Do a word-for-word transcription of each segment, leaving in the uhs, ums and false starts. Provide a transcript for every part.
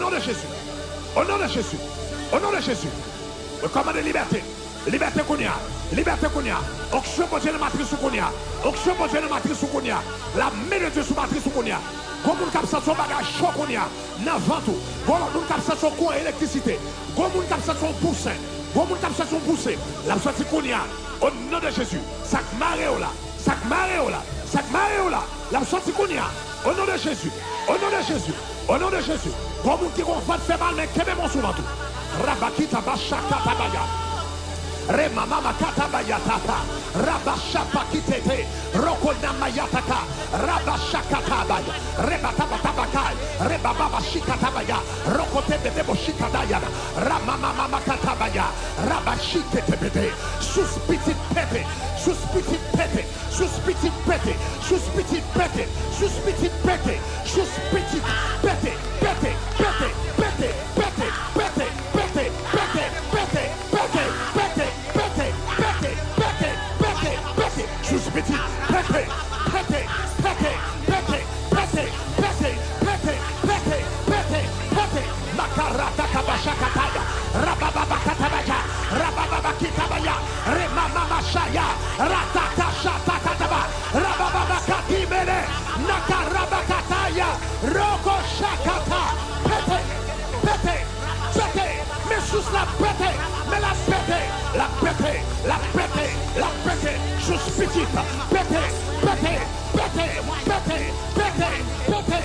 non de Jezi. O non de Jezi. O non de Jezi. Mwen kòmande libète. Libète kounye a. Libète kounye a. Onksyon Bondye nan matris ou kounye a. Onksyon Bondye nan matris ou kounye a. Lame de Dye sou matris ou kounye a. Gon moun k ap santi yon bagay cho kounye a nan vant ou. Gon lòt moun k ap santi yon kouran elektrisite. Gon moun k ap santi yon pousen. Gon moun k ap santi yon pousen. L ap soti kounye a. O non de Jezi. Sa k mare yo la. Sa k mare yo la. Sa k mare yo la. L ap soti kounye a. O non de Jezi. O non de Jezi. O non de Jezi. Gon moun ki gon vant fè mal, men kenbe men w sou vant ou. Rabakita bashakatabaya. Remamamakatabaya tata. Rabashapakitete. Rokonamayataka. Rabashakatabaya. Rebatabatabakay. Rebababashikatabaya. Rokotebedeboshikadayana. Ramamamamakatabaya. Rabashiketebede. Sous pitit pete. Sous pitit pete. Sous pitit pete. Sous pitit pete. Sous pitit pete. Sous pitit pete. Pete, pete, pete, pete. Sous pitit pete. Pete, pete, pete. Pete, pete, pete, pete, pete, pete, pete. Makarata kabashakataya. Rabababakatabaya. Rabababakitabaya. Remamamashaya. Ratakashatakataba. Rabababakatimene. Nakarabakataya. Rokoshakata. Pete, pete, pete. Men sous la pete. Men la pete. La pete. La pete. La pete. Sous pitit. Pete, pete. Pete, pete, pete, pete.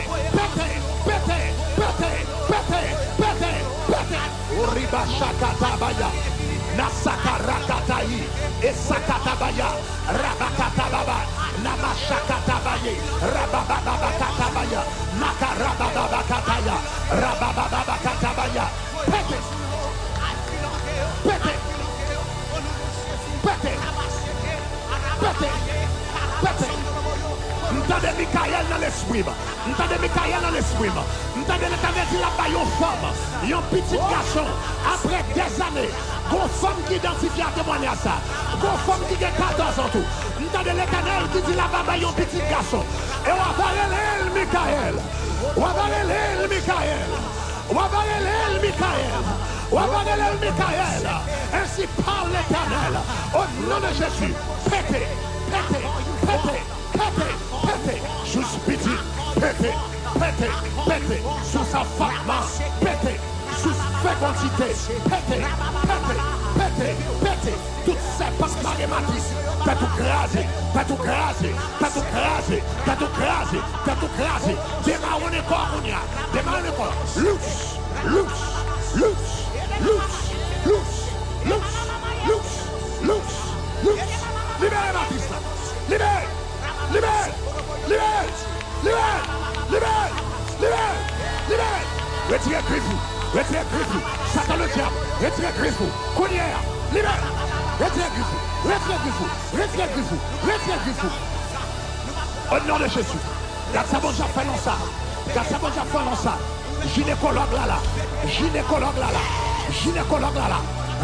Oriba shakatabaya, nasakarakatayi, esakatabaya, rabakatababa, namashakatabaye, rababababakatabaya, makarabababakataya, rababababakatabaya. Pete! Pete! Pete! Pete! Pete! M tande Mikayèl nan lespri m. M tande Mikayèl nan lespri m. M tande Letènèl di l ap bay yon fanm yon pitit gason. Apre dèzane, gon fanm ki idantifye a temwanyaj sa. Gon fanm ki gen katòz an tou. M tande Letènèl ki di l ap bay yon pitit gason. E w ava rele l Mikayèl. W ava rele l Mikayèl. W ava rele l Mikayèl. W ava rele l Mikayèl. Ainsi parle l'Éternel. Au nom de Jésus. Pete, pete, pete, pete, pete. Sous pitit. Pete, pete, pete. Sous anfantman. Pete. Sous fekondite. Pete, pete, pete, pete. Tout sèpan k mare matris, tèt ou kraze, tèt ou kraze, tèt ou kraze, tèt ou kraze, tèt ou kraze. Demawone kò a kounye a, demawone kò. Lous, lous, lous. Libere matris la. Libere. Libere! Libere! Libere! Libere! Libere! Libere! Retire grif ou! Retire grif ou! Satan le diable! Retire grif ou! Kounye a! Libere! Retire grif ou! Retire grif ou! Retire grif ou! Retire grif ou! O non de Jezi! Gad sa Bondye ap fè nan sa! Gad sa Bondye ap fè nan sa! Jinekològ la la. Jinekològ la la. Jinekològ la la.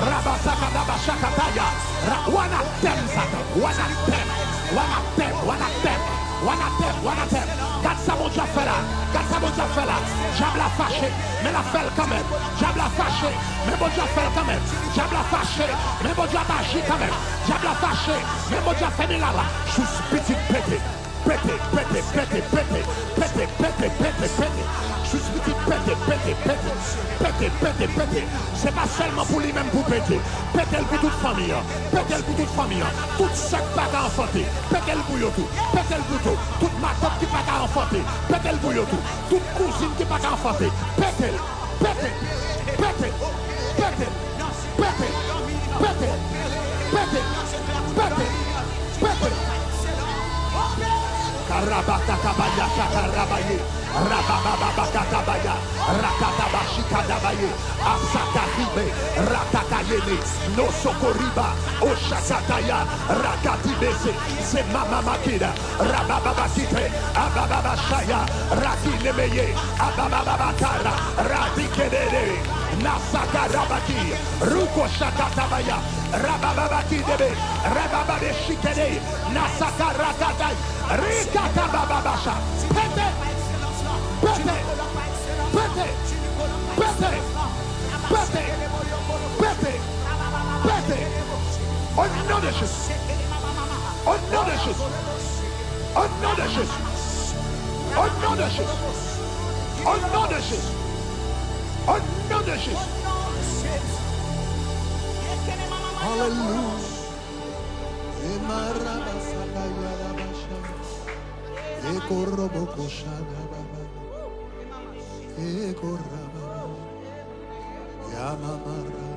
Rabasakadabashakataya. Ra-, w anatèm, Satan. W anatèm. W anatèm. W anatèm. W anatèm. W anatèm. Gad sa Bondye ap fè la. Gad sa Bondye ap fè la. Dyab la fache, men l ap fè l kanmenm. Dyab la fache, men Bondye ap fè l kanmenm. Dyab la fache, men Bondye ap aji kanmenm. Dyab la fache, men Bondye ap fè mirak la. Sous pitit pete. Pete, pete, pete, pete. Pete, pete, pete, pete. Sous pitit pete, pete, pete. Pete, pete, pete. Se pa sèlman pou li menm pou pete. Pete l pou tout fanmi an. Pete l pou tout fanmi an. Tout sè k pa ka anfante. Pete l pou yo tou. Pete l pou tou. Tout matant ki pa ka anfante. Pete l pou yo tou. Tout kouzin ki pa ka anfante. Pete l. Pete. Pete. Pete. Pete. Pete. Pete. Pete. Pete. Karabata kabaya shaka rabaye. Rabababa katabaya. Rakataba shikadabaye. Asakaribe. Ratakayene. Nosokoriba. Oshakataya. Rakatibese. Se mama makida. Rabababakite, abababashaya, rakinemeye, abababakara, radikedede, nasakarabaki, rukoshakatabaya, rabababakidebe, rabababeshikede, nasakarakatai, rikatabababasha. Pete! Pete! Pete! Pete! Pete! Au nom de Jésus! Au nom de Jésus! Au nom de Jésus! Au nom de Jésus! Au nom de Jésus! Au nom de Jésus! Alléluia! Emarabasakayarabasha. Ekorobokoshadababa. Ekorababa. Yamamara.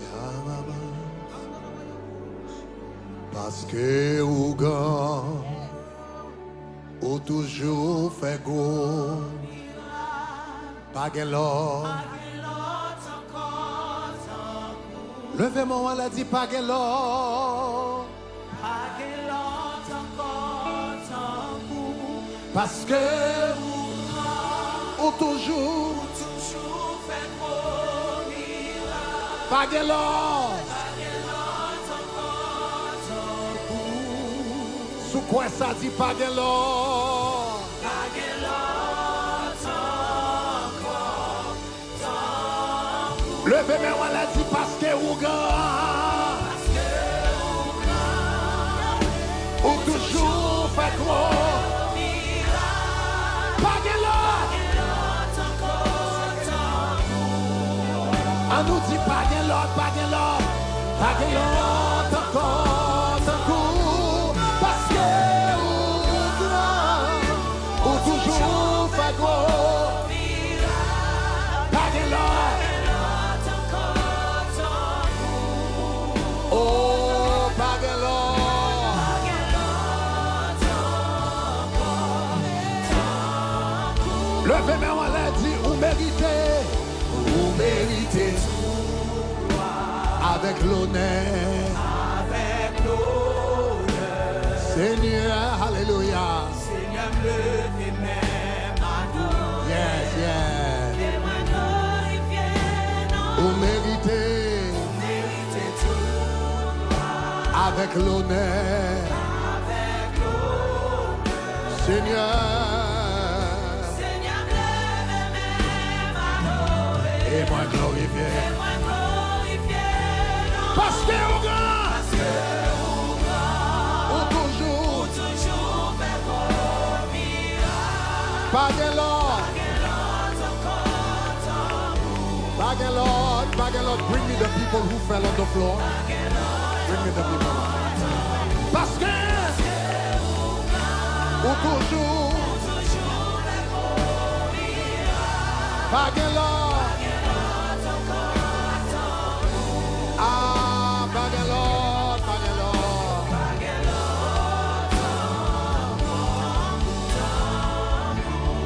Yamama. Paske ou gran, ou toujou fè gwo. Pa gen lòt. Leve men w anlè, di, pa gen lòt. Pa gen lòt ankò tankou. Paske ou, ou toujou, ou toujou fè gwo mirak. Pa gen lòt. Pa gen lòt ankò tankou. Si w kwè sa, di, pa gen lòt. Pa gen lòt ankò. Leve men w anlè, di, paske ou gran. Ou toujou fè gwo. Pa gen lòt. An nou di, pa gen lòt, pa gen lòt. Pa gen lòt ankò tankou. Paske ou gran. Ou toujou fè gwo. Pa gen lòt. Oh, pa gen lòt. Leve men w anlè, di, ou merite. Ou merite tout glwa avèk lonè. Avèk lonè. Senyè, alelouya. Senyè, m leve men m adore. Yes, yes. E mwen glorifye non. Ou merite. Ou merite tout glwa. Avèk lonè. Avèk lonè. Senyè. Senyè, m leve men m adore. E mwen glorifye. E mwen glorifye non. Paske ou gran. Paske ou gran. Ou toujou. Ou toujou fè gwo mirak. Pa gen lòt. Pa gen lòt ankò tankou. Pa gen lòt, pa gen lòt. Bring me the people who fell on the floor. Pa gen lòt. Bring me the people. Paske ou toujou. Pa gen lòt. Ah, pa gen lòt, pa gen lòt.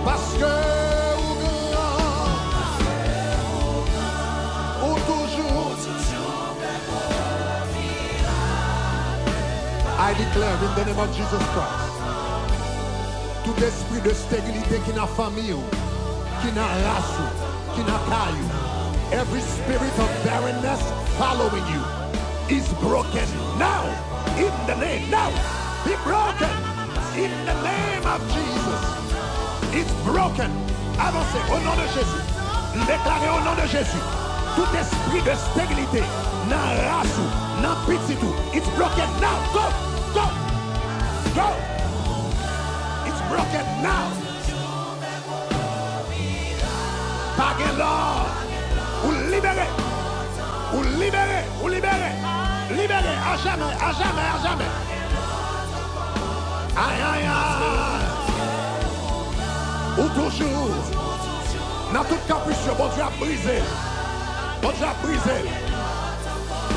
Paske ou gran, ou toujou. I declare in the name of Jesus Christ, tout espri de sterilite ki nan fanmi w, ki nan ras ou, ki nan kay ou, every spirit of barrenness following you is broken now. In the name, now, be broken. In the name of Jesus, it's broken. Avanse, o non de Jezi. M deklare o non de Jezi, tout espri de sterilite nan ras ou, nan pitit ou, it's broken now. Go, go, go. It's broken now. Pa gen lòt. Ou libere. Ou libere. Ou libere. Libere. Ajamè. Ajamè. Ajamè. Ay, ay, ay. Ou toujou. Nan tout kanpis yo, Bondye ap brize. Bondye ap brize.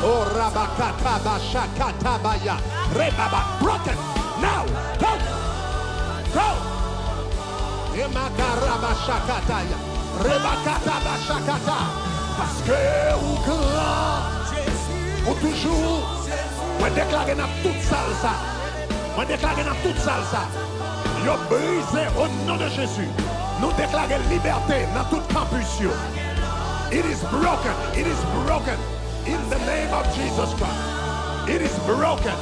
Oh, rabakata bashakata baya. Rebaba. Broken. Now. Go. Go. Emakarabashakataya. Rebakatabashakata. Paske ou gran. Ou toujou. Mwen deklare nan tout sal sa. Mwen deklare nan tout sal sa. Yo brize o non de Jezi. Nou deklare libète nan tout kanpis yo. It is broken. It is broken. In the name of Jesus Christ. It is broken.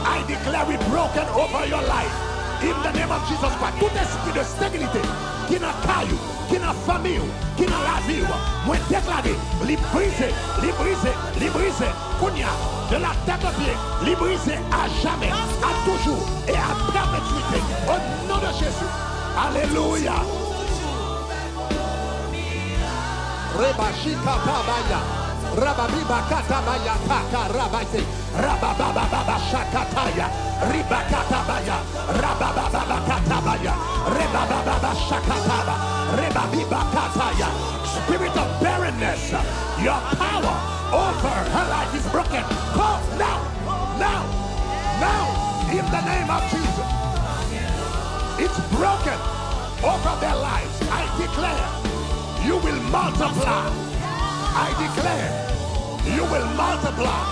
I declare it broken over your life. In the name of Jesus Christ. Tout espri de sterilite ki nan kay ou, ki nan fanmi w, ki nan lavi w, mwen deklare, li brize, li brize, li brize. Kounye a, de la tèt o pye, li brize a jamè, a toujou, e a pèpetwite. O non de Jezi. Alelouya. Rebashikatabaya. Rababibakatabaya. Takarabaise. Rababababashakataya. Ribakatabaya. Rababababakatabaya. Rebabababashakataba. Rebabibakataya. Spirit of barrenness, your power over her life is broken. Go now, now, now, in the name of Jesus. It's broken over their lives. I declare, you will multiply. I declare, you will multiply.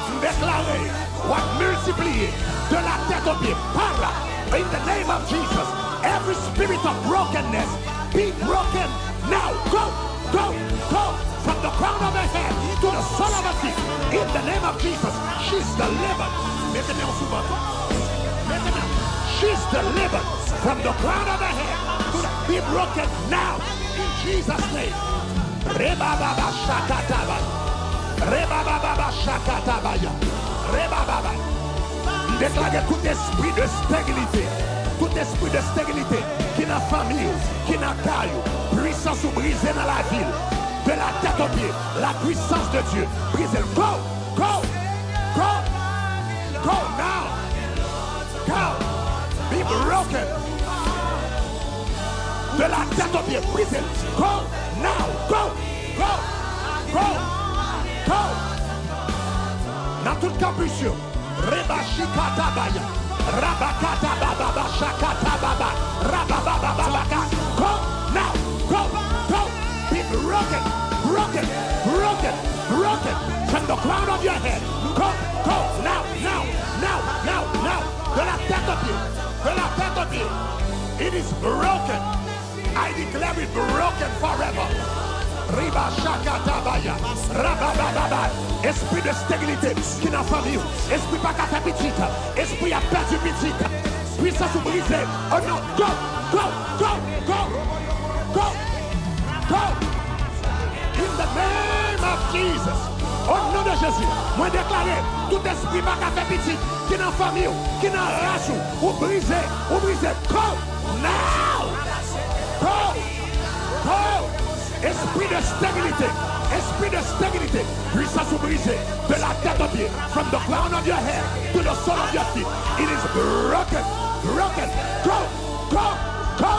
M deklare, w ap miltipliye de la tèt o pye. Para, in the name of Jesus, every spirit of brokenness be broken now. Go, go, go, from the crown of her head to the sole of her feet. In the name of Jesus, she's delivered. Mete men w sou vant ou. Mete men. She's delivered from the crown of her head to the, be broken now. In Jesus' name. Rebababa shakatabaya. Rebababa shakatabaya. Rebababa. M deklare tout espri de sterilite, tout espri de sterilite ki nan fanmi w, ki nan kay ou, pwisans ou brize nan lavi l. De la tèt o pye, la puissance de Dieu, brize l. Go, go, go, go now. Go. Be broken. De la tèt o pye, brize. Go now. Go. Go. Go. Go. Nan tout kanpis yo. Rebashikatabaya. Rabakatabababa. Shakatababa. Rababababaka. Go now. Go. Go. Be broken. Broken. Broken. Broken. From the crown of your head. Go. Go. Now. Now. Now. Now. Now. De la tèt o pye. De la tèt o pye. It is broken. I declare it broken forever. Riba shakatabaya. Rabababa. Espri de sterilite ki nan fanmi w. Espri pa ka fè pitit. Espri ap pèdi pitit. Pwisans ou brize. Oh non. Go. Go. Go. Go. Go. Go. In the name of Jesus. O non de Jezi, mwen deklare, tout espri pa ka fè pitit ki nan fanmi w, ki nan ras ou, ou brize, ou brize. Go now! Go! Go! Espri de sterilite, espri de sterilite, pwisans ou brize, de la tèt o pye, from the crown of your head to the sole of your feet, it is broken, broken. Go! Go! Go!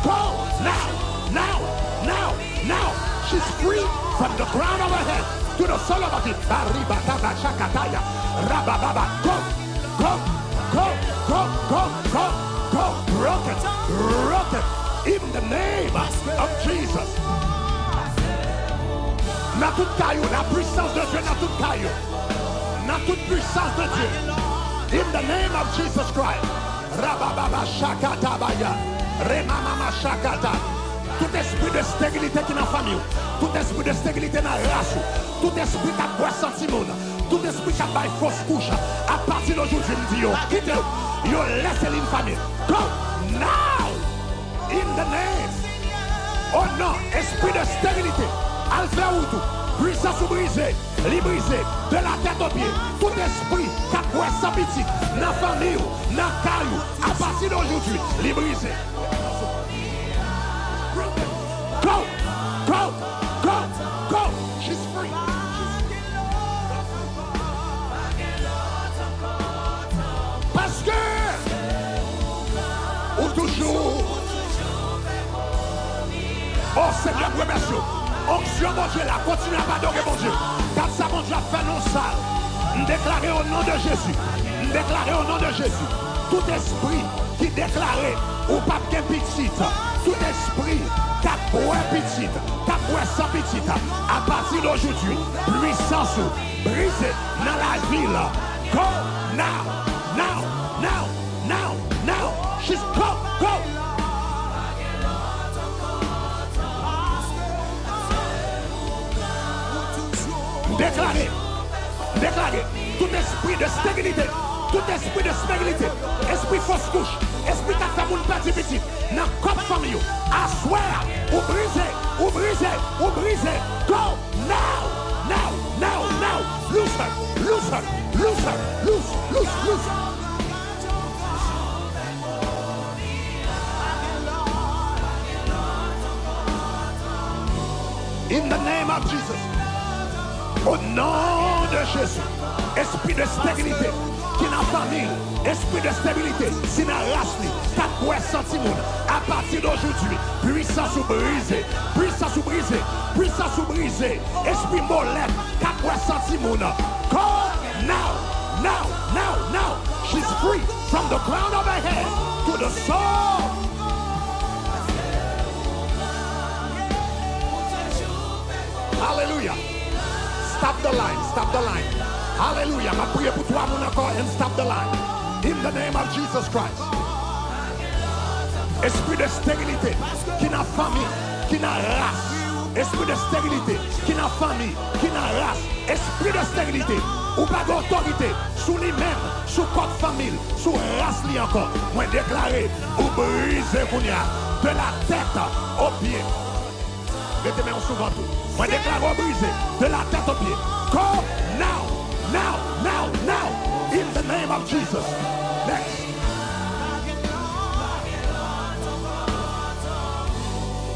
Go! Now! Now! Now! Now! She's free from the crown of her head to the sole of her feet. Baribata bashakataya. Rabababa. Go! Go! Go! Go! Go! Go! Go! Broken! Broken! In the name of Jesus. Nan tout kay ou, la puissance de Dieu nan tout kay ou. Nan tout puissance de Dieu. In the name of Jesus Christ. Rabababa shakatabaya. Remamama shakata. Tout espri de sterilite ki nan fanmi w, tout espri de sterilite nan ras ou, tout espri k ap bwè san timoun, tout espri k ap bay fos kouch, apati de jodi m di yo kite l, yo lèse li n fanmi. Go now! In the name. O non, espri de sterilite, al fè wout ou, pwisans ou brize. Li brize de la tèt o pye. Tout espri k ap bwè san pitit nan fanmi w, nan kay ou, apati de jodi, li brize. Go! Go! Go! Go! She's free. Paske ou toujou. O Senyè, m remèsye w. Onksyon Bondye la, kontinye ap adore Bondye. Gad sa Bondye ap fè nan yon sal. M deklare o non de Jezi. M deklare o non de Jezi. Tout espri ki deklare ou p ap gen pitit, tout espri k ap bwè pitit, k ap bwè san pitit, apati de jodi, pwisans ou brize nan lavi l. Go now, now, now, now, now. She's go, go. M deklare, m deklare, tout espri de sterilite, tout espri de sterilite, espri fos kouch, espri k ap fè moun pèdi pitit, nan kòb fanmi yo, aswè a, ou brize. In the name of Jesus. O non de Jezi, espri de sterilite ki nan fanmi l, espri de sterilite ki nan ras li, k ap bwè san timoun, apati dojodi, pwisans ou brize, pwisans ou brize, pwisans ou brize, espri molèt k ap bwè san timoun, go now, now, now, now, she's free from the crown of her head to the sole. Alelouya. Stop the line, stop the line. Alelouya. M ap priye pou twa moun ankò and stop the line. In the name of Jesus Christ. Espri de sterilite ki nan fanmi, ki nan ras. Espri de sterilite ki nan fanmi, ki nan ras. Espri de sterilite, ou pa gen otorite sou li menm, sou kòd fanmi l, sou ras li ankò. Mwen deklare, ou brize kounye a, de la tèt o pye. Mete men w sou vant ou. Mwen deklare w brize, de la tèt o pye. Go now, now, now, now, in the name of Jesus. Next.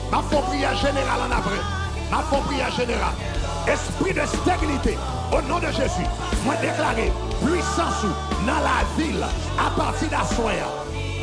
M ap fè yon priyè jeneral annapre. M ap fè yon priyè jeneral. Espri de sterilite, o non de Jezi, mwen deklare pwisans ou nan lavi l apati d aswè a.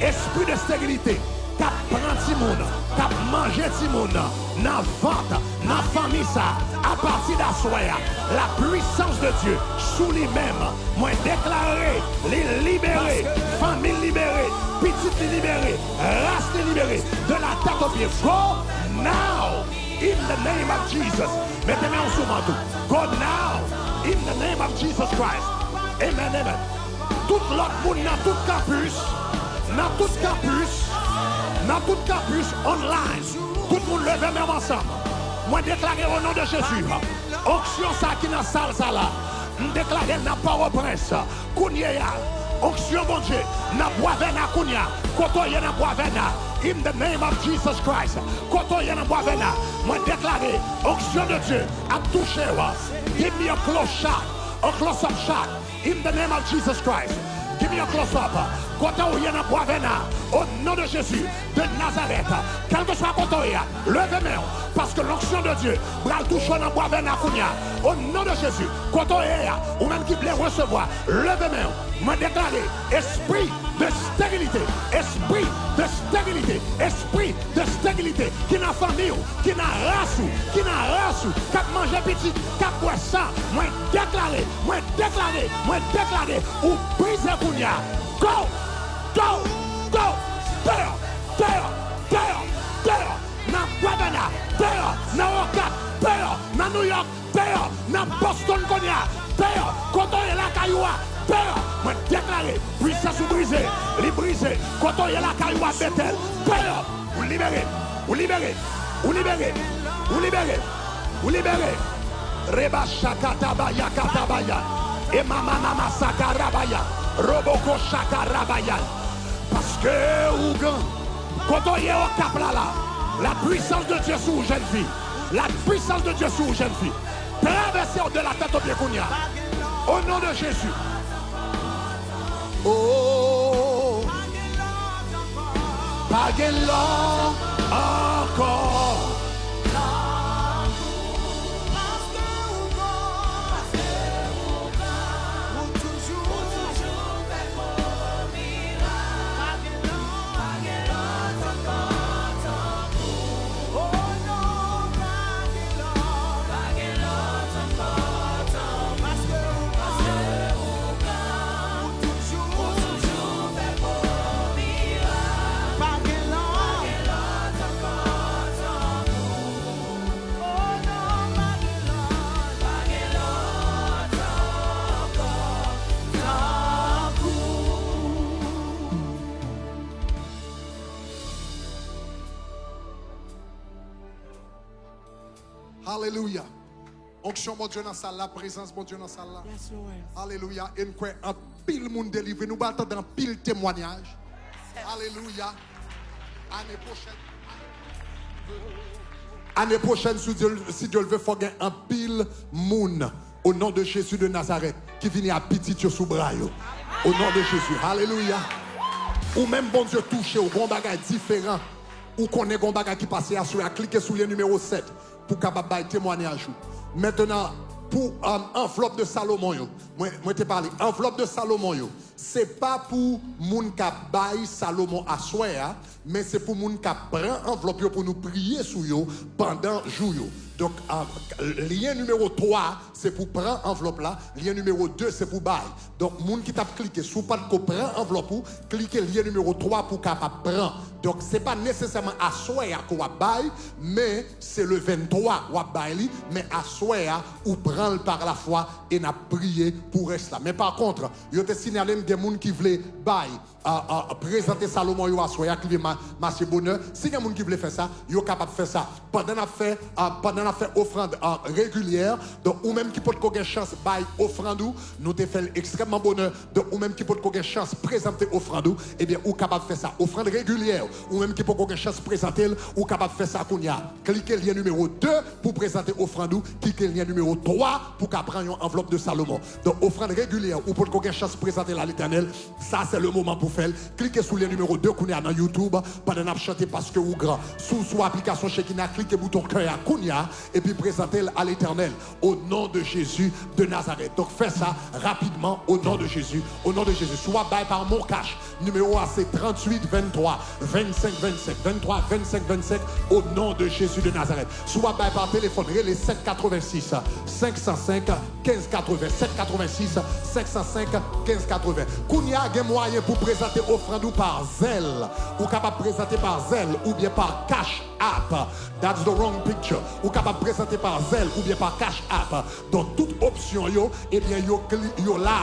Espri de sterilite k ap pran timoun, k ap manje timoun nan vant, nan fanmi sa, apati d aswè a, la puissance de Dieu sou li menm, mwen deklare li libere, fanmi l libere, pitit li libere, ras li libere, de la tèt o pye. Go now in the name of Jesus. Mete men w sou vant ou. Go now in the name of Jesus Christ. Amen, amen. Tout lòt moun nan tout kanpis, nan tout kanpis, nan tout kanpis online, tout moun leve men w ansanm. Mwen deklare o non de Jezi, onksyon sa ki nan sal sa la, m deklare l nan Pòtoprens kounye a. Onksyon Bondye nan Bwa Vèna kounye a. Kote w ye nan Bwa Vèna, in the name of Jesus Christ, kote w ye nan Bwa Vèna, mwen deklare onksyon de Dye ap touche w. Give me a close shot, a close up shot. In the name of Jesus Christ. Give me a close up. Kote w ye nan Bwa Vèna, o non de Jezi de Nazarèt, kèlkeswa kote w ye a, leve men w, paske lonksyon de Dye pral touche w nan Bwa Vèna kounye a. O non de Jezi, kote w ye a, ou menm ki vle resevwa, leve men w. Mwen deklare espri de sterilite, espri de sterilite, espri de sterilite ki nan fanmi w, ki nan ras ou, ki nan ras ou, k ap manje pitit, k ap bwè san, mwen deklare, mwen deklare, mwen deklare, ou brize kounye a. Go! Go! Go! Deyò! Deyò! Deyò! Deyò! Nan Bwa Vèna! Deyò! Nan Okap! Deyò! Nan New York! Deyò! Nan Boston kounye a! Deyò! Kote w ye lakay ou a! Deyò! Mwen deklare, pwisans ou brize! Li brize! Kote w ye lakay ou a, Betèl! Deyò! Ou libere! Ou libere! Ou libere! Ou libere! Ou libere! Reba shakata baya kata baya. E mama mama saka rabaya. Roboko shaka rabaya. Paske ougan. Kote w ye Okap la la. La puissance de Dieu sou ou, jèn fi. La puissance de Dieu sou ou, jèn fi. Travèse w de la tèt o pye kounye a. O non de Jezi. Oh, pa gen lòt ankò. Alelouya. Onksyon Bondye nan sal la, prezans Bondye nan sal la. Yes, Lord. Alelouya. E n kwè anpil moun delivre. Nou pral tande anpil temwanyaj. Alelouya. Ane pwochèn, ane pwochèn, si Dye, si Dye l vle, fò gen anpil moun, o non de Jezi de Nazarèt, ki vini ak pitit yo sou bra yo. O non de Jezi. Alelouya. Ou menm Bondye touche w, gon bagay diferan. Ou konnen gen yon bagay ki pase aswè a, klike sou lyen nimewo sèt pou w kapab bay temwanyaj ou. Mentnan, pou, um, anvlòp de Salomon yo, mwen, mwen te pale, anvlòp de Salomon yo, se pa pou moun k ap bay Salomon aswè a, men se pou moun k ap pran anvlòp yo pou nou priye sou yo pandan jou yo. Donk, a, lyen nimewo twa, se pou pran anvlòp la, lyen nimewo de, se pou bay. Donk, moun ki t ap klike, si w pa t ko pran anvlòp ou, klike lyen nimewo twa pou w kapab pran. Donk, se pa nesesèman aswè a ke w ap bay, men se le venntwa w ap bay li, men aswè a, ou pran l par la foi e n ap priye pou rès la. Men pa kont, yo te sinyale m gen moun ki vle bay, a, a, prezante Salomon yo aswè a ki vle ma-, mache bonè. Si gen moun ki vle fè sa, yo kapab fè sa. Pandan n ap fè, a, pandan n ap fè ofrann, a, regilyè, donk ou menm ki potko gen chans bay ofrann ou, nou te fè l ekstrèmman bonè. Donk ou menm ki potko gen chans prezante ofrann ou, ebyen ou kapab fè sa. Ofrann regilyè, ou menm ki poko gen chans prezante l, ou kapab fè sa kounye a. Klike lyen nimewo de pou prezante ofrann ou, klike lyen nimewo twa pou ka pran yon anvlòp de Salomon. Donk, ofrann regilyè, ou potko gen chans prezante l a Letènèl, sa se le moman pou fè l. Klike sou lyen nimewo de kounye a nan YouTube, pandan n ap chante Paske ou gran. Si w sou aplikasyon Shekinah, klike bouton kè a kounye a, epi prezante l a Letènèl, au nom de Jésus de Nazareth. Donk, fè sa rapidman, au nom de Jésus, au nom de Jésus. Si w ap bay pa MonCash, nimewo a se tranntuit venntwa vennsenk vennsenk, venntwa vennsenk vennsenk, au nom de Jésus de Nazareth. Si w ap bay pa telefòn, rele sèt katrevensis, senk san senk, kenz katreven, sèt katrevensis, senk san senk, kenz katreven. Kounye a, gen mwayen pou prezante ofrann ou pa Zelle. Ou kapab prezante pa Zelle oubyen pa Cash App. That's the wrong picture. Ou kapab prezante pa Zelle oubyen pa Cash App. Donk, tout opsyon yo, ebyen, yo kli-, yo la.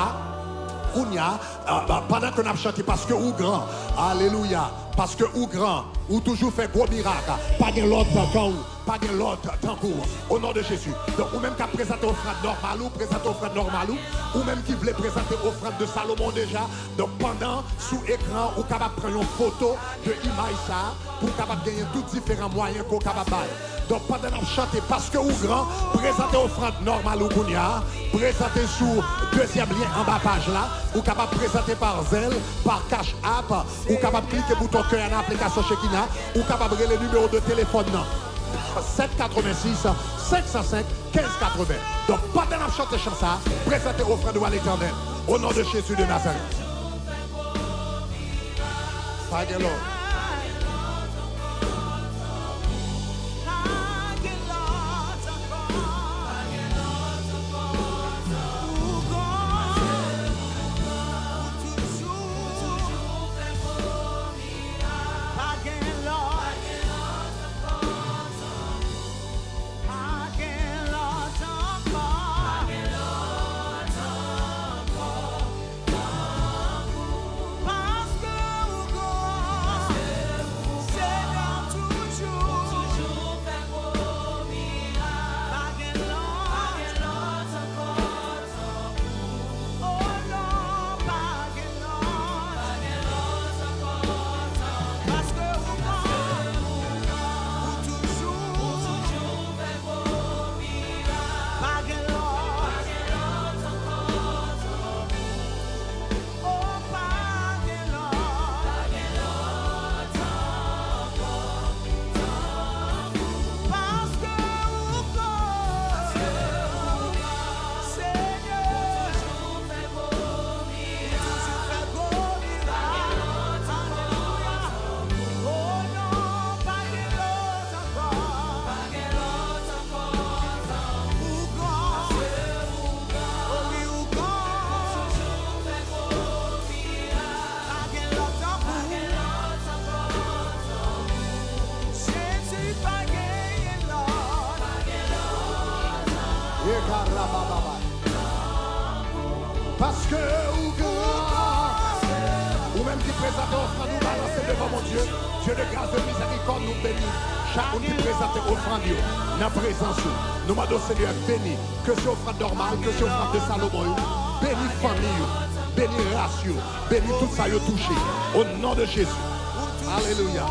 Kounye a, a, a, pandan ke n ap chante, Paske ou gran, alelouya, paske ou gran, ou toujou fè gwo mirak, pa gen lòt tankou w, pa gen lòt tankou w, o non de Jezi. Donk, ou menm k ap prezante ofrann nòmal ou, prezante ofrann nòmal ou, ou menm ki vle prezante ofrann de Salomon deja, donk, pandan, sou ekran, ou kapab pran yon foto de imaj sa a, pou w kapab genyen tout diferan mwayen ke w kapab bay. Donk, pandan n ap chante, Paske ou gran, prezante ofrann nòmal ou kounye a. Prezante sou dezyèm lyen anba paj la. Ou kapab prezante pa Zelle, pa Cash App. Ou kapab klike bouton kè a nan aplikasyon Shekinah. Ou kapab rele nimewo de telefòn nan, sèt katrevensis, senk san senk, kenz katreven. Donk, pandan n ap chante chan sa a, prezante ofrann ou a Letènèl. O non de Jezi de Nazarèt. Pa gen lòt. Paske ou gran. Ou menm ki prezante ofrann ou, balanse devan Bondye. Dieu de grâce, de miséricorde, nou beni chak moun ki prezante ofrann yo nan prezans ou. Nou mande w, Senyè, beni, ke se ofrann nòmal, ke se ofrann de Salomon yo. Beni fanmi yo, beni ras yo, beni tout sa yo touche. O non de Jezi. Alelouya.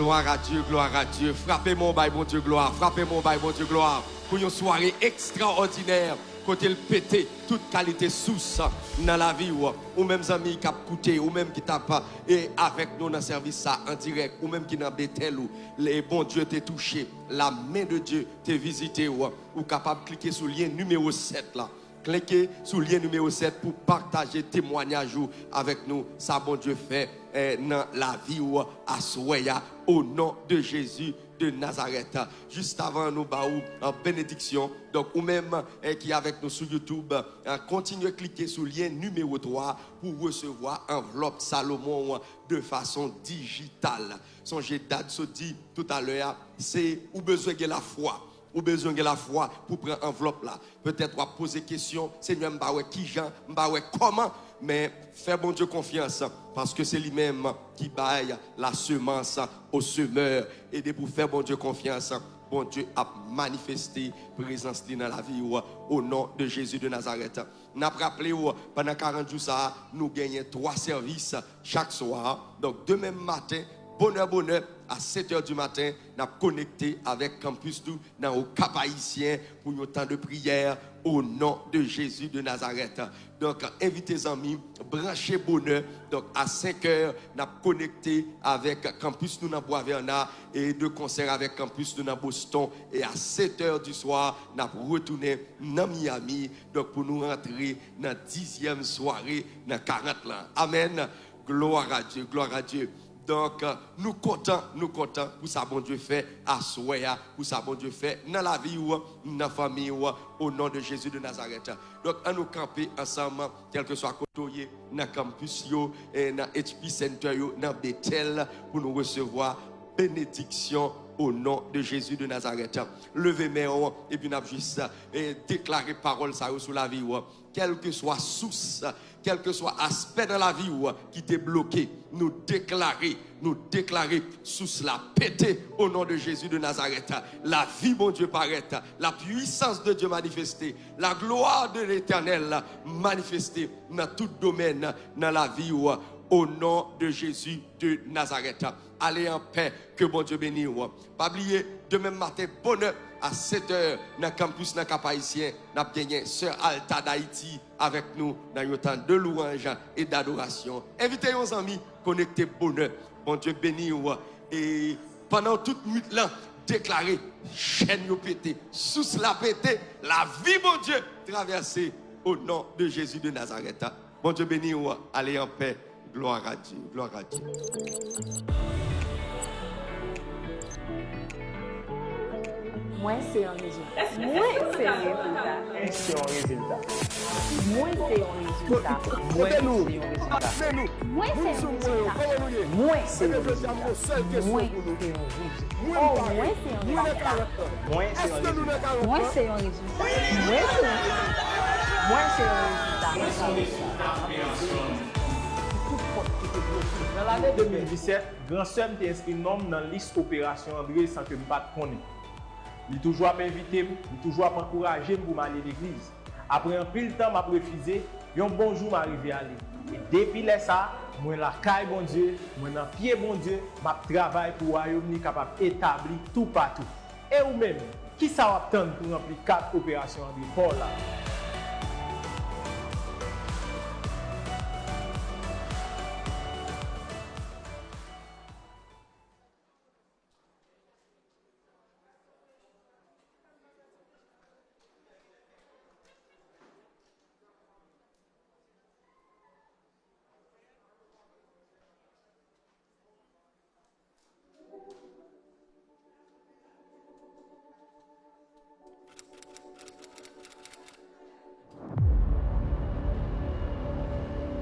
Glwa a Dye, glwa a Dye. Frape men w bay Bondye glwa, frape men w bay Bondye glwa pou yon sware ekstraòdinè kote l pete tout kalite sous nan lavi w. Ou menm zanmi k ap koute, ou menm ki t ap e avèk nou nan sèvis sa an dirèk, ou menm ki nan Betèl ou, le Bondye te touche, la men de Dye te vizite w. Ou kapab klike sou lyen nimewo sèt la. Klike sou lyen nimewo sèt pou pataje temwanyaj ou avèk nou, sa Bondye fè eh, nan lavi w aswè a, o non de Jezi de Nazarèt. Jis avan nou ba ou an benediksyon, donk ou menm eh, ki avèk nou sou YouTube, eh, kontinye klike sou lyen nimewo twa pou resevwa anvlòp Salomon de fason dijital. Sonje dat sot di toutalè a, se ou bezwen gen lafwa. Ou bezwen gen lafwa pou pran anvlòp la. Petèt w ap poze kesyon, Senyè, m pa wè kijan, m pa wè kòman, men fè Bondye konfyans, paske se li menm ki bay la semence au semeur. E depi w fè Bondye konfyans, Bondye ap manifeste prezans li nan lavi w, o non de Jezi de Nazarèt. N ap raple w, pandan karant jou sa a, nou genyen twa sèvis chak swa. Donk, demen maten, bonè, bonè, a sèt è di maten, n ap konekte avèk kanpis nou nan Okap Ayisyen pou yon tan de priyè, o non de Jezi de Nazarèt. Donk, envite zanmi, branche bonè. Donk, a senk è, n ap konekte avèk kanpis nou nan Bwa Vèna e de konsè avèk kanpis nou nan Boston. E a sèt è di swa, n ap retounen nan Miami. Donk, pou nou rantre nan dizyèm sware nan karant lan. Amèn. Glwa a Dye, glwa a Dye. Donk, nou kontan, nou kontan pou sa Bondye fè aswè a, pou sa Bondye fè nan lavi w, nan fanmi w, o non de Jezi de Nazarèt. Donk, ann nou kanpe ansanm, kèlkeswa kote w ye, nan kanpis yo, e nan H P Center yo, nan Betèl, pou nou resevwa benediksyon o non de Jezi de Nazarèt. Leve men w, epi n ap jis, e, deklare pawòl sa yo sou lavi w. Kèlkeswa sous, kèlkeswa aspè nan lavi w ki te bloke, nou deklare, nou deklare sous la pete o non de Jezi de Nazarèt. Lavi Bondye parèt, la puissance de Dieu manifeste, la gloire de l'Éternel manifeste nan tout domèn nan lavi w, o non de Jezi de Nazarèt. Ale an pè, ke Bondye beni w. Pa bliye, demen maten, bonè, a sèt è, nan kanpis nan Kap Ayisyen, n ap genyen Sè Alta Dayiti avèk nou nan yon tan de louwanj e dadorasyon. Envite yon zanmi, konekte bonè. Bondye beni w. E pandan tout nwit lan, deklare, chèn yo pete, sous la pete, lavi Bondye travèse, o non de Jezi de Nazarèt. Bondye beni w, ale an pè. Gloire à Dieu, gloire à Dieu. Mwen se yon rezilta. Mwen se yon rezilta. Mwen se yon rezilta. Mwen se yon rezilta. Mwen se yon rezilta. Mwen se yon rezilta. Mwen se yon rezilta. Oh, mwen se yon rezilta. Mwen se yon rezilta. Mwen se yon rezilta. Mwen se yon rezilta. Mwen se yon rezilta. Nan lane de mil disèt, gran sè m te enskri non m nan lis operasyon Andre san ke m pa t konnen. Li toujou ap envite m, li toujou ap ankouraje m pou m ale legliz. Apre anpil tan m ap refize, yon bon jou m arive ale. E depi lè sa a, mwen lakay Bondye, mwen nan pye Bondye, m ap travay pou wayòm li kapab etabli toupatou. E ou menm, kisa w ap tann pou ranpli kat operasyon Andre pa w la?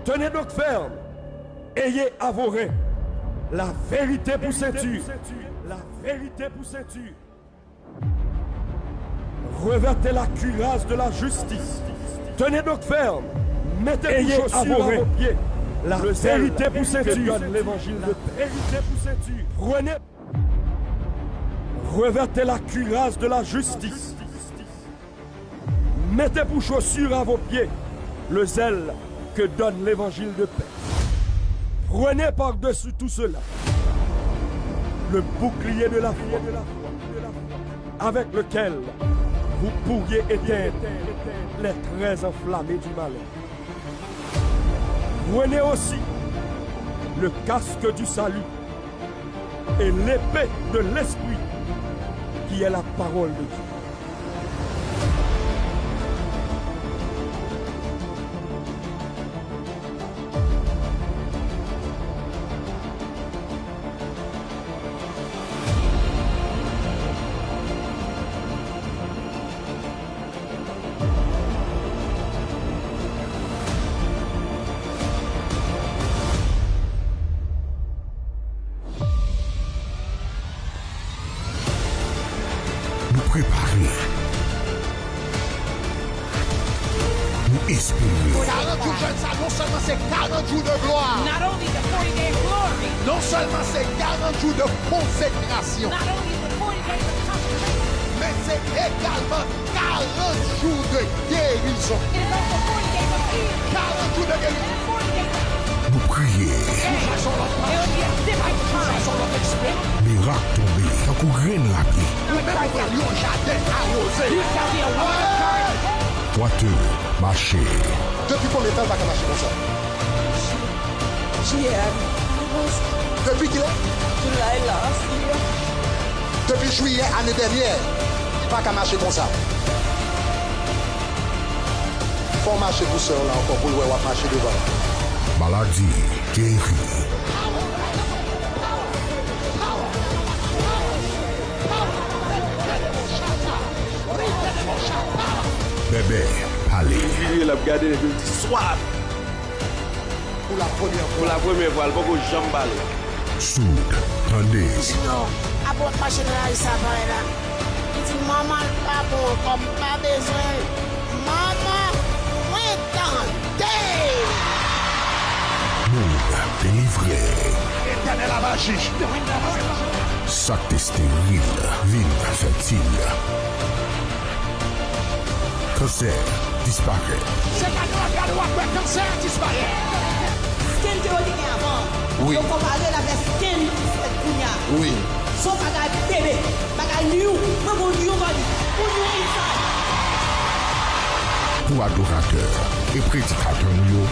Tenez donc ferme, ayez à vos reins la vérité pour ceinture, la vérité pour ceinture. Revêtez la cuirasse de la justice. Tenez donc ferme. Mettez pour chaussures à vos pieds la vérité pour ceinture. Prenez, revêtez la cuirasse de la justice. Mettez pour chaussures à vos pieds le zèle que donne l'évangile de paix. Prenez par-dessus tout cela Le bouclier de la foi, avec lequel vous pourriez éteindre les traits enflammés du malin. Prenez aussi le casque du salut et l'épée de l'Esprit, qui est la parole de Dieu. Nou prepare. Nou espere. Karant jou jèn sa, non sèlman se karant jou de glwa, Not only the forty day glory, non sèlman se karant jou de konsekrasyon, not only the forty days of consecration, men se egalman karant jou de gerizon. It is also forty days of healing. Karant jou de gerizon. It is forty days of Nou priye. It will be a different time. Mirak tonbe tankou grenn lapli. Ou menm ou pral yon jaden awoze. You shall be a water garden. Pòtè mache. Depi konbyen tan l pa ka mache konsa? Jiyè ane. Depi kilè? July last year. Depi jiyè ane dènyè, li pa ka mache konsa. Fò w mache pou sè w la ankò, pou l wè w ap mache devan. Maladi geri. Bèbè pale. Li vire, l ap gade l epi l di, "Swat!" Pou la premyè fwa. Pou la premyè fwa, l poko janm pale. Soud, tande. Li di, "Non, apre w ap mache nan lari sa, parèy la." Li di, "Manman l pa bon ankò, m pa bezwen l. Manman, mwen tande." Moun delivre. Letènèl ap aji. Sa k te steril vin fètil. Kansè disparèt. Se pa gade w ap wè kansè a disparèt. Skin ke yo te gen avan, wi, yo konpare l avèk skin ki fèt kounye a. Wi. Se yon bagay bebe, bagay new. Mwen gon new body, gon new inside. Pou adoratè e predikatè nou yo,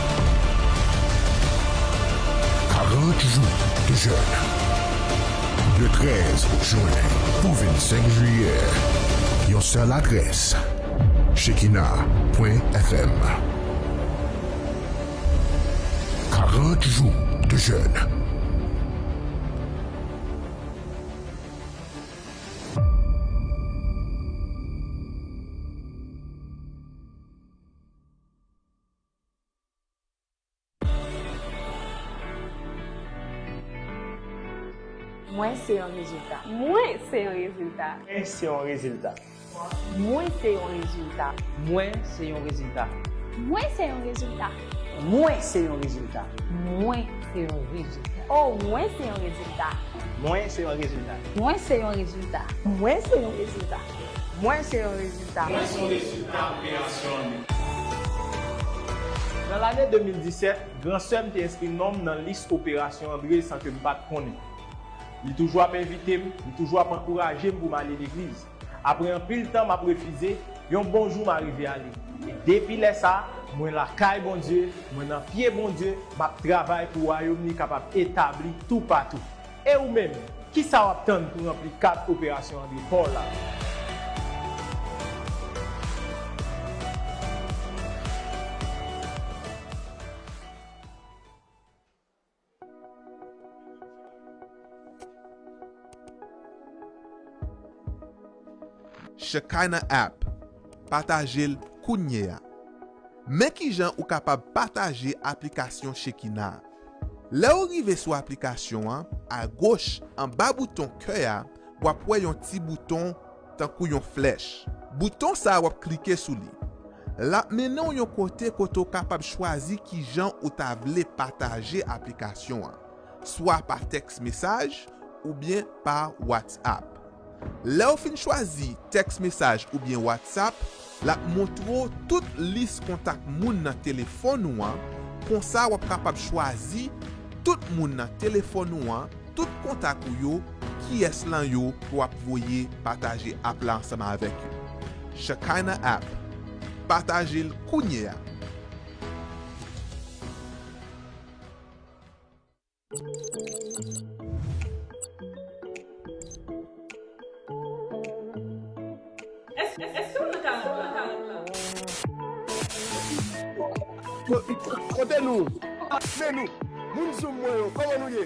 karant jou de jèn. De trèz jen pou vennsenk jiyè, yon sèl adrès, Shekinah pwen F M. Karant jou de jèn. Mwen se yon rezilta. Mwen se yon rezilta. Mwen se yon rezilta. Mwen se yon rezilta. Mwen se yon rezilta. Mwen se yon rezilta. Mwen se yon rezilta. Mwen se yon rezilta. Oh, mwen se yon rezilta. Mwen se yon rezilta. Mwen se yon rezilta. Mwen se yon rezilta. Mwen se yon rezilta. Mwen se yon rezilta operasyon an. Nan lane de mil disèt, gran sè m te enskri non m nan lis operasyon Andre san ke m pa t konnen. Li toujou ap envite m, li toujou ap ankouraje m pou m ale legliz. Apre anpil tan m ap refize, yon bon jou m arive ale. E depi lè sa a, mwen lakay Bondye, mwen nan pye Bondye, m ap travay pou wayòm li kapab etabli toupatou. E ou menm, kisa w ap tann pou ranpli kad operasyon Andre pa w la? Shekinah app. Pataje l kounye a. Men kijan ou kapab pataje aplikasyon Shekinah. Lè w rive sou aplikasyon an, agoch, anba bouton kè a, w ap wè yon ti bouton tankou yon flèch. Bouton sa a, w ap klike sou li. L ap mennen w yon kote kote w kapab chwazi kijan ou ta vle pataje aplikasyon an, swa pa tèks mesaj oubyen pa WhatsApp. Lè w fin chwazi tèks mesaj oubyen WhatsApp, l ap montre w tout lis kontak moun nan telefòn ou an, konsa w ap kapab chwazi tout moun nan telefòn ou an tout kontak ou yo, kiyès lan yo ke w ap voye pataje app la ansanm avèk yo. Shekinah App. Pataje l kounye a! Èske, èske w nan karant lan? Kote nou? Men nou, moun Zoom mwen yo, kòman nou ye?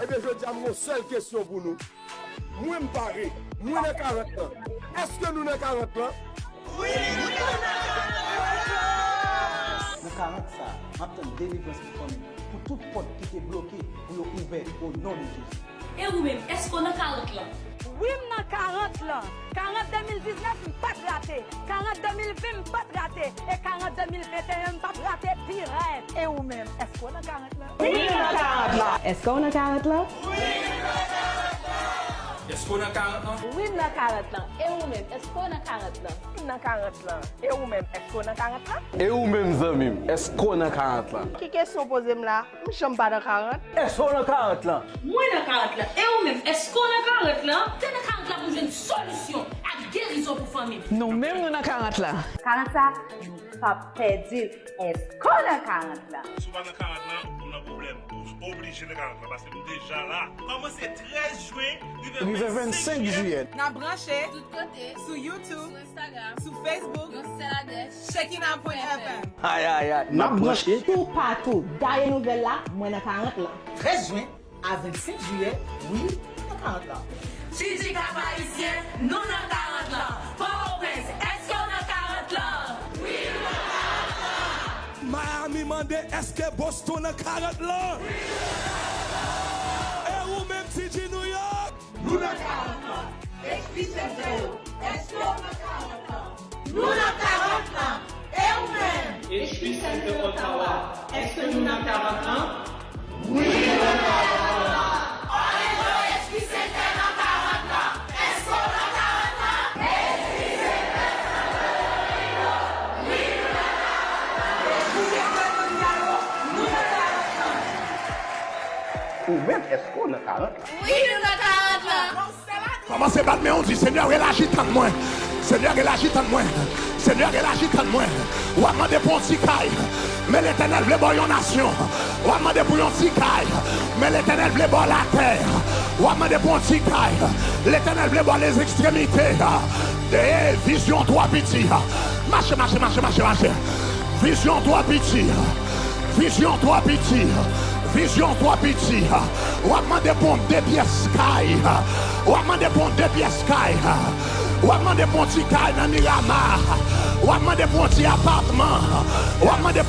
Ebyen, jodi a, m gen yon sèl kesyon pou nou. Mwen, m pare. Mwen nan karant lan. Èske nou nan karant lan? Wi, nou nan karant lan! Nan karant sa a, m ap tann delivrans pou fanmi m, pou tout pòt ki te bloke, pou yo ouvè, o non de Jezi. E ou menm, èske w nan karant lan? Wi, m nan karant lan. Karant de mil diznèf, m pa t rate. Karant de mil ven, m pa t rate. E karant de mil venteyen, m p ap rate pi rèd. E ou menm, èske w nan karant lan? Wi, m nan karant lan. Èske w nan karant lan? Wi, m nan karant lan. Èske w nan karant lan? Wi, m nan karant lan. E ou menm, èske w nan karant lan? M nan karant lan. E ou menm, èske w nan karant lan? E ou menm, zanmi m, èske w nan karant lan? Ki kesyon w poze m la? M janm pa nan karant. Èske w nan karant lan? Mwen nan karant lan. E ou menm, èske w nan karant lan? Te nan karant lan pou jwenn solisyon ak gerizon pou fanmi m. Nou menm, nou nan karant lan. Karant sa, nou p ap pèdi l. Èske w nan karant lan? Si w pa nan karant lan, ou nan pwoblèm. Ou oblije nan karant lan, paske nou deja la. Kòmanse trèz jen, rive vennsenk jiyè. N ap branche tout kote, sou YouTube, sou Instagram, sou Facebook, yon sèl adrès, Shekinah point F M. Ay, ay, ay, n ap branche toupatou. Gaye nouvèl la, mwen nan karant lan. Trèz jen a vennsenk jiyè, wi, nou nan karant lan. T G Cap Ayisyen, nou nan karant lan. Pòtoprens, èske w nan karant lan? Wi, nou nan karant lan. Miami mande, èske Boston nan karant lan? Wi, nou nan karant lan. E ou menm, T G New York? Nou nan karant lan. H P Center, èske w nan karant lan? Nou nan karant lan. E ou menm? H P Center Ottawa, èske nou nan karant lan? Wi, nou nan karant lan. Orlando, H P Center nan karant lan. Èske w nan karant lan? H P Center Santo Domingo, wi, nou nan karant lan. H P Center Santiago, nou nan karant lan. Ou menm, èske w nan karant lan? Wi, nou nan karant lan. Kòmanse bat men w, di, Senyè, relaji tann mwen. Senyè, relaji tann mwen. Senyè, relaji tann mwen. W ap mande pou yon ti kay, men Letènèl vle ba w yon nasyon. W ap mande pou yon ti kay, men Letènèl vle ba w latè. W ap mande pou yon ti kay, Letènèl vle ba w lèzekstremite. E vizyon twò piti. Mache, mache, mache, mache, mache. Vizyon twò piti. Vizyon twò piti. Vizyon twò piti. W ap mande pou yon de pyès kay. W ap mande pou yon de pyès kay. W ap mande pou yon ti kay nan Miramar. W ap mande pou yon ti apatman. W ap mande